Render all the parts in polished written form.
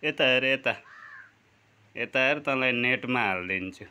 यता हेर यता हेर तँलाई नेटमा हालिदिन्छु।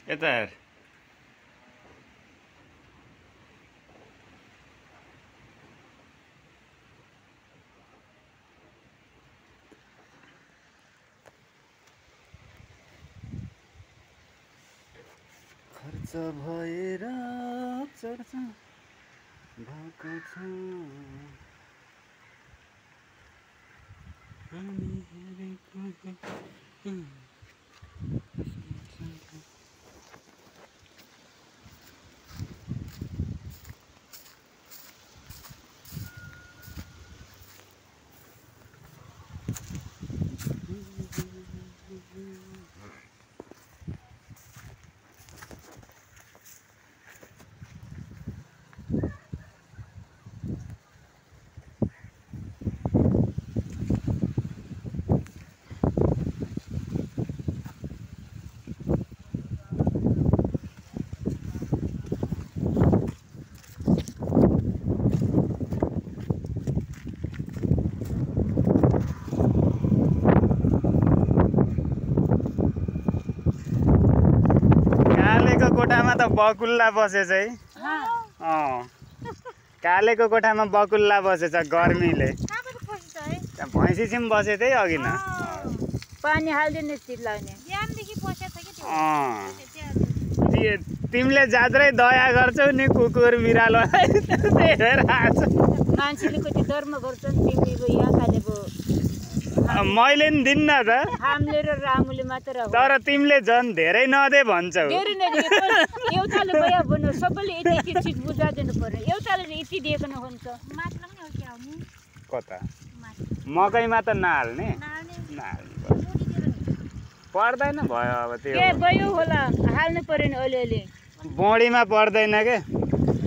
यता हेर खर्च भएर चर्चा भएको छ हामी हेरेको कोठामा त बकुल्ला बसेछ है। कालेको कोठामा बकुल्ला बसेछ गर्मीले। भैँसी चाहिँ बसेछ है अघि न। पानी हाल्दिने चिल्लाउने तिमीले जात्रै दया गर्छौ नि कुकुर बिरालोलाई त्यही भएर आछ। मान्छेले कति धर्म गर्छन् तिमीले यहाँ खालेको मैले नि दिन्न त हामीले र रामुले मात्र हो। तर तिमीले झन् धेरै नदे भन्छौ। धेरै नदिए एउटाले भया भन्नु सबैले यति चिज बुझाइदिनु पर्यो। एउटाले यति दिएको नहुन्छ मात्र पनि हो क्या हो कता मकैमा त नहाल्ने पर्दैन भयो अब त्यो के गयो होला हाल्नु पर्यो नि अलिअलि बोडीमा पर्दैन के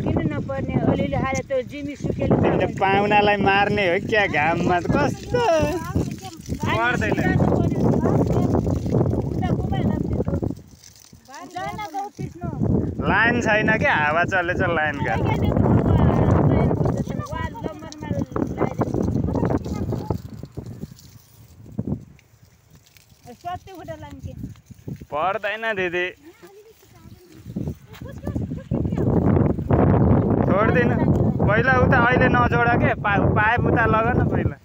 किन नपर्ने अलिअलि हाले त जिमी सुकेले तिमीले पाहुनालाई मार्ने हो क्या घाममा कस्तो पर्दैन। लाइन छैन क्या हावा चलेछ लाइनका। पर्दैन दिदी छोड्दिनु पहिला उता अहिले नजोड के पाइप उता लग न पहिला।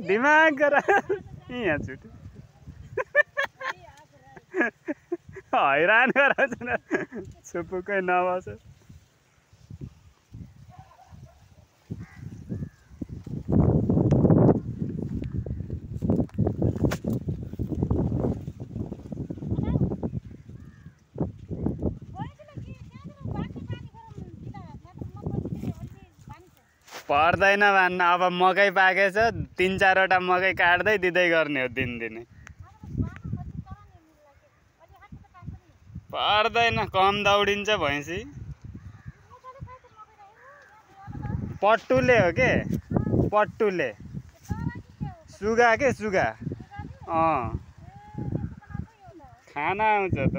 दिमाग गर यहाँ छुट्यो हैरान गराउँछ न छुपुकै नबस। पर्दैन भन्न अब मकै पाकेछ 3-4 वटा मकै काट्दै दिँदै गर्ने हो दिनदिनै पर्दैन कम दौडिन्छ भैँसी पट्टुले हो के पट्टुले सुगा के सुगा खाना आउँछ त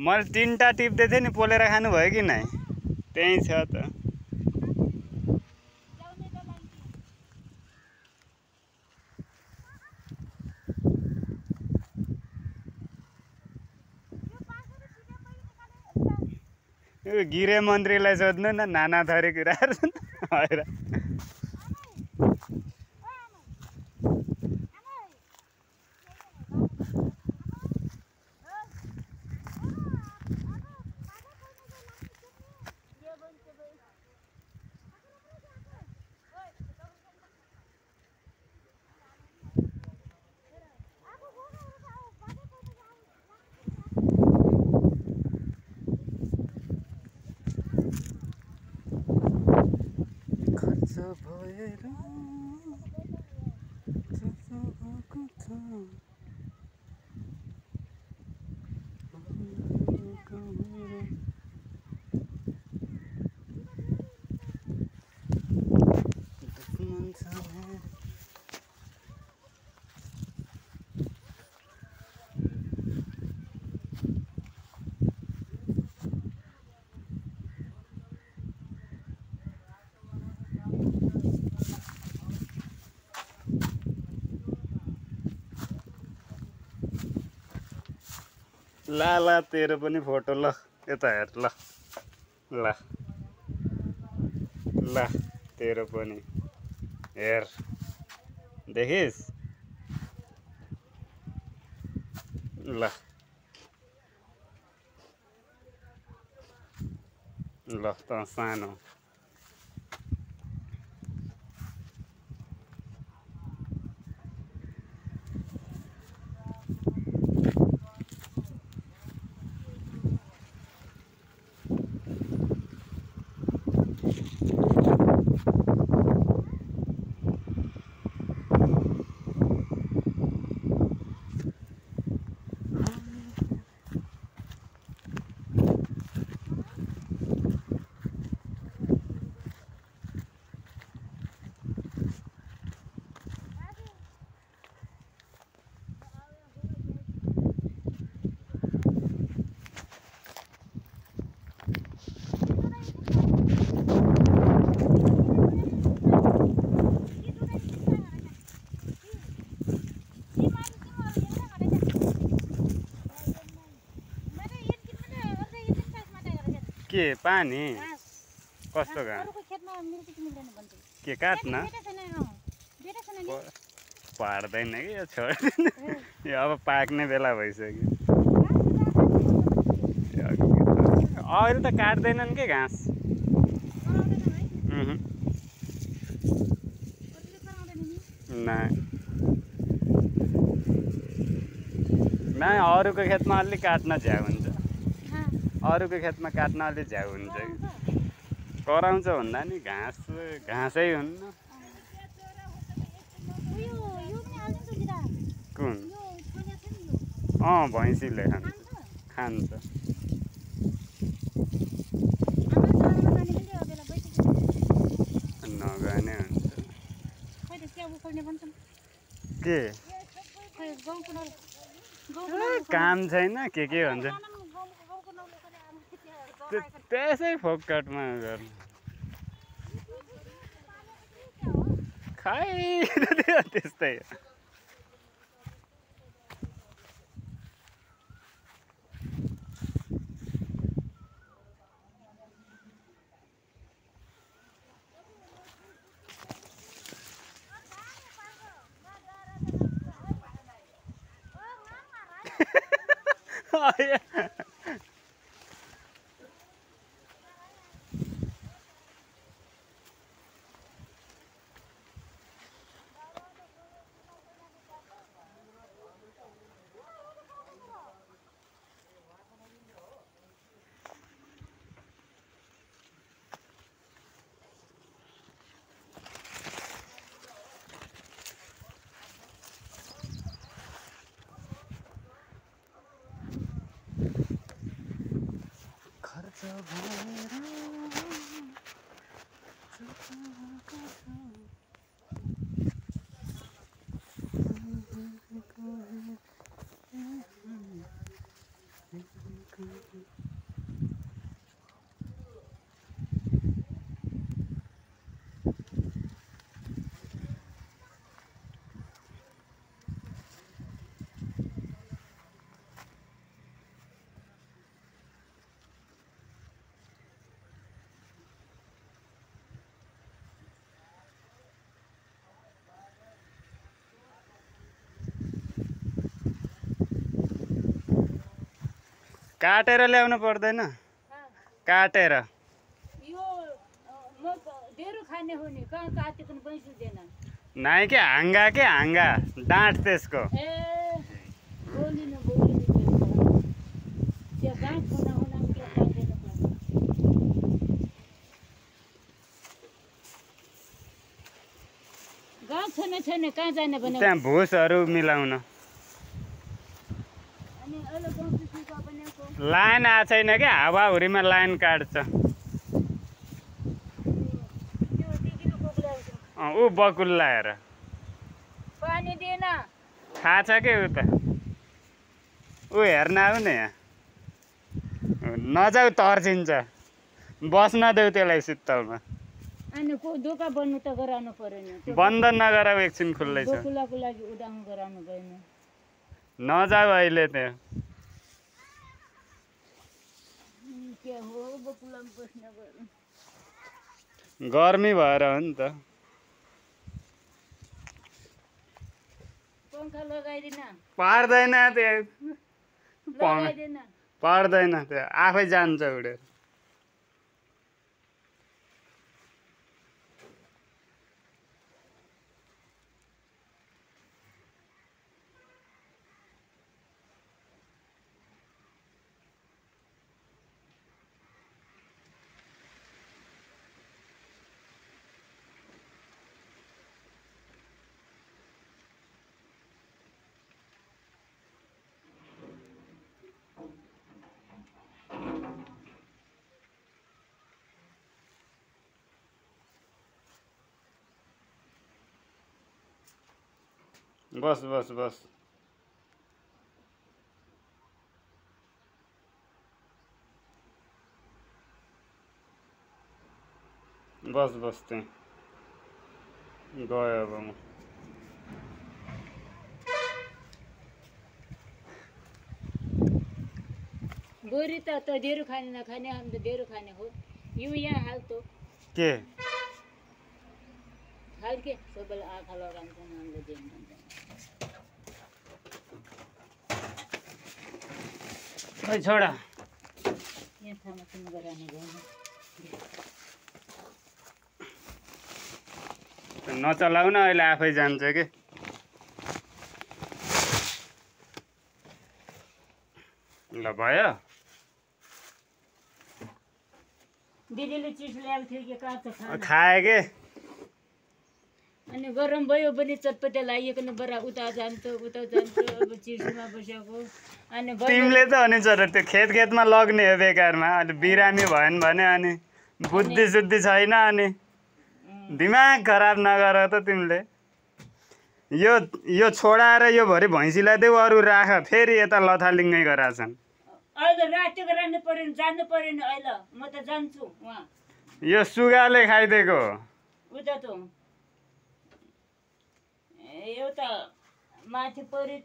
मैले 3टा टिप्दै थिएँ नि पोलेर खानु भयो कि नै त्यही छ त यो गिरे मन्त्रीलाई सोध्नु न नाना थरी कुराहरू हैर भएर ला तेरो पनि फोटो ल यता हेर ल ल ल तेरो पनि हेर देखिस् ल ल त सानो के पानी कस्तो घाँस के काट्न पार्दैन कि यो छोड्दैन यो अब पाक्ने बेला भइसक्यो अहिले त काट्दैनन् के घाँस नै अरूको खेतमा अलि काट्न झ्याउ हुन्छ अरूको खेतमा काट्न अलि झ्याउ हुन्छ कराउँछ भन्दा नि घाँसै हुन्न कुन भैँसीले खान्छ नगने हुन्छ के काम छैन के हुन्छ त्यसै फोकटमा गर्नु खाइदियो त्यस्तै काटेर ल्याउनु पर्दैन काटेर यो म डेरो खाने हो नि कहाँ काटेको बैसुदैन नाइ के हाँगा डाँठ त्यसको ए बोलिनु त्यो गाँठ हुना के काटेन पर्छ गाँठ छैन कहाँ जाने भने त्यहाँ भुसहरू मिलाउन अनि अहिले गाउँको सुका बनेको लाइन आएको छैन क्या हावाहुरीमा लाइन काट्छ त्यो दिदीले कोक्ल्याउँछ ऊ बकुल्लाएर पानी दिएन थाहा छ के ऊ त ऊ हेर्न आऊ न यहाँ नजाऊ तर्सिन्छ बस्न देऊ त्यसलाई शीतलमा अनि को दोका बन्नु त गराउनु परेन बन्द नगराऊ एकछिन खुल्लै छ बकुलाको लागि उदाङ गराउनु भएन नजाऊ अहिले त्यो के हो बकुलामा बस्न गयो गर्मी भएर हो नि त पङ्खा लगाइदिन पार्दैन त्यो लगाइदिन पार्दैन त्यो आफै जान्छ उडेर बस बस बस बस बस त्यहाँ गयो अब म गोरी त डेरो खाने नखाने हम त डेरो खाने हो यो यहाँ हाल्तो के हाल के सबैलाई आँखा लगाउँछ हामीले देख्दैन खै छोडा यहाँ ठाउँमा किन गराउने भएन नचलाउ न अहिले आफै जान्छ के ल भयो दिदीले चिज ल्याएको थियो कि काँचो खाना खाए के अनि गरम भयो भने चटपटे लागिकन बरा उता जान्छ अब चिसोमा बसेको अनि तिमीले त अनि छोरा त्यो खेतमा लग्ने हो बेकारमा अनि बिरामी भएन भने अनि बुद्धि सुद्धि छैन अनि दिमाग खराब नगर त तिमीले यो छोडाएर यो भरि भैँसीलाई देऊ अरू राख फेरि यता लथालिङ्गै गराछन् अहिले राति गराउनु परेन जानु परेन अहिले म त जान्छु उहाँ यो सुगाले खाइदिएको उता त एउटा माथि परि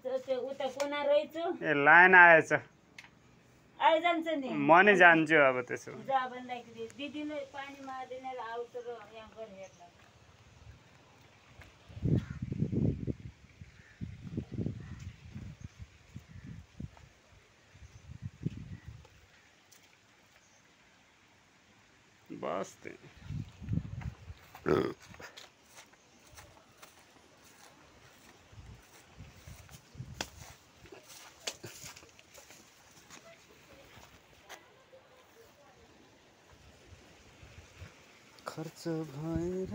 उता कोना रहेछ ए लाइन आएछ आइजान्छ नि म नि जान्छु अब त्यसो जा भन्दाखेरि दिदीले पानी मार्दैन आउँछ र यहाँ गएर हेर्दा बस्थे खर्च भएर